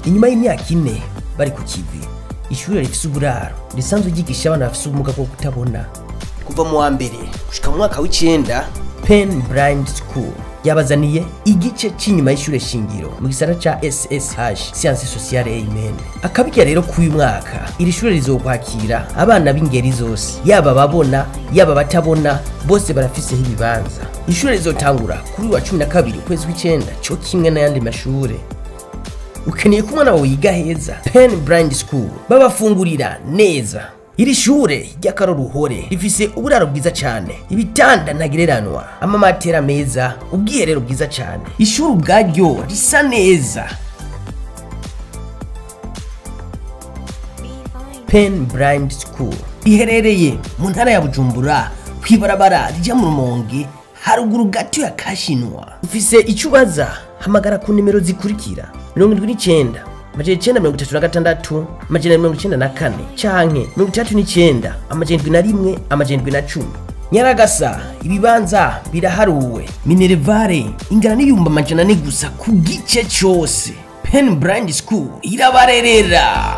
Inyuma y'imyaka 4 bari ku kivi, ishure rifise uburaro risanzwe ryigisha abana bafise ubumuga bwo kutabona kuva mu wa mbere gushika mu mwaka w'icenda. Pen Blind School yabazaniye igice c'inyuma y'ishure shingiro mu gisata ca SSH, Sciences Sociales et Humaines. Akabirya rero k'uyu mwaka, iri shure rizokwakira abana b'ingeri zose, yaba ababona yaba abatabona, bose barafiseho ibibanza. Ishure rizotangura kuri uyu wa 12 ukwezi kw'icenda, co kimwe n'ayandi mashure. Ukeneye ko umwana wawe yiga heza? Pen Blind School babafungurira neza. Iri shure ry'akaroruhore rifise uburaro bwiza cane, ibitanda ntagereranwa, amamatera meza, ubwiherero bwiza cane, ishuri ubwaryo risa neza. Pen Blind School iherereye mu ntara ya Bujumbura, kw'ibarabara rija mu Rumonge, haruguru gato ya Kashinwa. Ufise icyo ubaza, hamagara ku nimero zikurikira: 79 936 494 canke 39 701 710. Nyaragasa, ibibanza biraharuwe. Minerval ingana n'400,000 gusa ku gice cose. Pen Blind School irabarerera.